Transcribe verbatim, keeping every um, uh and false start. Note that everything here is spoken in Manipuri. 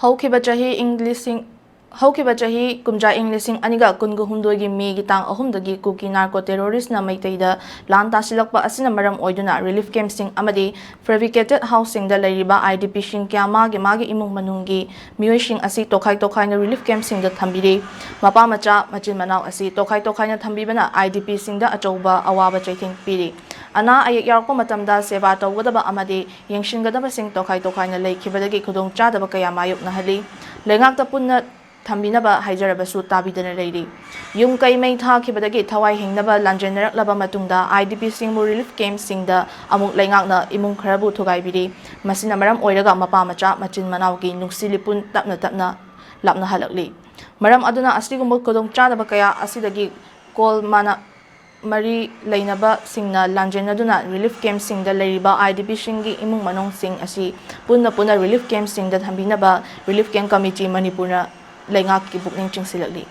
ꯍꯧꯈꯤꯕ ꯆꯍꯤ ꯏꯪ ꯂꯤꯁꯤꯡ ꯍꯧꯈꯤꯕ ꯆꯍꯤ ꯀꯨꯝꯖꯥ ꯏꯪ ꯂꯤꯁꯤꯡ ꯑꯅꯤꯒ ꯀꯨꯟꯒ ꯍꯨꯝꯗꯣꯏꯒꯤ ꯃꯦꯒꯤ ꯇꯥꯡ ꯑꯍꯨꯝꯗꯒꯤ ꯀꯨꯀꯤ ꯅꯥꯔꯀꯣ ꯇꯦꯔꯣꯔꯤꯁꯅ ꯃꯩꯇꯩꯗ ꯂꯥꯟ ꯇꯥꯁꯤꯜꯂꯛꯄ ꯑꯁꯤꯅ ꯃꯔꯝ ꯑꯣꯏꯗꯨꯅ ꯔꯤꯂꯤꯐ ꯀꯦꯝꯞꯁꯤꯡ ꯑꯃꯗꯤ ꯐꯦꯕ꯭ꯔꯤꯀꯦꯇꯦꯗ ꯍꯥꯎꯁꯁꯤꯡꯗ ꯂꯩꯔꯤꯕ IDPꯁꯤꯡ ꯀꯌꯥ ꯃꯥꯒꯤ ꯃꯥꯒꯤ ꯏꯃꯨꯡ ꯃꯅꯨꯡꯒꯤ ꯃꯤꯑꯣꯏꯁꯤꯡ ꯑꯁꯤ ꯇꯣꯈꯥꯏ ꯇꯣꯈꯥꯏꯅ ꯔꯤꯂꯤꯐ ꯀꯦꯝꯞꯁꯤꯡꯗ ꯊꯝꯕꯤꯔꯤ꯫ ꯃꯄꯥ ꯃꯆꯥ ꯃꯆꯤꯟ ꯃꯅꯥꯎ ꯑꯁꯤ ꯇꯣꯈꯥꯏ ꯇꯣꯈꯥꯏꯅ ꯊꯝꯕꯤꯕꯅ IDPꯁꯤꯡꯗ ꯑꯆꯧꯕ ꯑꯋꯥꯕ ꯆꯩꯊꯦꯡ ꯄꯤꯔꯤ꯫ ꯑꯅꯥ ꯑꯌꯦꯛ ꯌꯥꯎꯔꯛꯄ ꯃꯇꯝꯗ ꯁꯦꯕꯥ ꯇꯧꯒꯗꯕ ꯑꯃꯗꯤ ꯌꯦꯡꯁꯤꯟꯒꯗꯕꯁꯤꯡ ꯇꯣꯈꯥꯏ ꯇꯣꯈꯥꯏꯅ ꯂꯩꯈꯤꯕꯗꯒꯤ ꯈꯨꯗꯣꯡꯆꯥꯗꯕ ꯀꯌꯥ ꯃꯥꯌꯣꯛꯅꯍꯜꯂꯤ꯫ ꯂꯩꯉꯥꯛꯇ ꯄꯨꯟꯅ ꯊꯝꯕꯤꯅꯕ ꯍꯥꯏꯖꯔꯕꯁꯨ ꯇꯥꯕꯤꯗꯅ ꯂꯩꯔꯤ꯫ ꯌꯨꯝ ꯀꯩ ꯃꯩ ꯊꯥꯈꯤꯕꯗꯒꯤ ꯊꯋꯥꯏ ꯍꯤꯡꯅꯕ ꯂꯥꯟꯖꯦꯟꯅꯔꯛꯂꯕ ꯃꯇꯨꯡꯗ IDPꯁꯤꯡꯕꯨ ꯔꯤꯂꯤꯐ ꯀꯦꯝꯞꯁꯤꯡꯗ ꯑꯃꯨꯛ ꯂꯩꯉꯥꯛꯅ ꯏꯃꯨꯡ ꯈꯔꯕꯨ ꯊꯨꯒꯥꯏꯕꯤꯔꯤ꯫ ꯃꯁꯤꯅ ꯃꯔꯝ ꯑꯣꯏꯔꯒ ꯃꯄꯥ ꯃꯆꯥ ꯃꯆꯤꯟ ꯃꯅꯥꯎꯒꯤ ꯅꯨꯡꯁꯤ ꯂꯤꯄꯨꯟ ꯇꯞꯅ ꯇꯞꯅ ꯂꯥꯞꯅꯍꯜꯂꯛꯂꯤ꯫ ꯃꯔꯝ ꯑꯗꯨꯅ ꯑꯁꯤꯒꯨꯝꯕ ꯈꯨꯗꯣꯡꯆꯥꯗꯕ ꯀꯌꯥ ꯑꯁꯤꯗꯒꯤ ꯀꯣꯜ ꯃꯥꯅ ꯃꯔꯤ ꯂꯩꯅꯕꯁꯤꯡꯅ ꯂꯥꯟꯖꯦꯟꯅꯗꯨꯅ ꯔꯤꯂꯤꯐ ꯀꯦꯝꯞꯁꯤꯡꯗ ꯂꯩꯔꯤꯕ IDPꯁꯤꯡꯒꯤ ꯏꯃꯨꯡ ꯃꯅꯨꯡꯁꯤꯡ ꯑꯁꯤ ꯄꯨꯟꯅ ꯄꯨꯟꯅ ꯔꯤꯂꯤꯐ ꯀꯦꯝꯞꯁꯤꯡꯗ ꯊꯝꯕꯤꯅꯕ ꯔꯤꯂꯤꯐ ꯀꯦꯝꯞ ꯀꯃꯤꯇꯤ ꯃꯅꯤꯄꯨꯔꯅ ꯂꯩꯉꯥꯛꯀꯤ ꯄꯨꯛꯅꯤꯡ ꯆꯤꯡꯁꯤꯜꯂꯛꯂꯤ꯫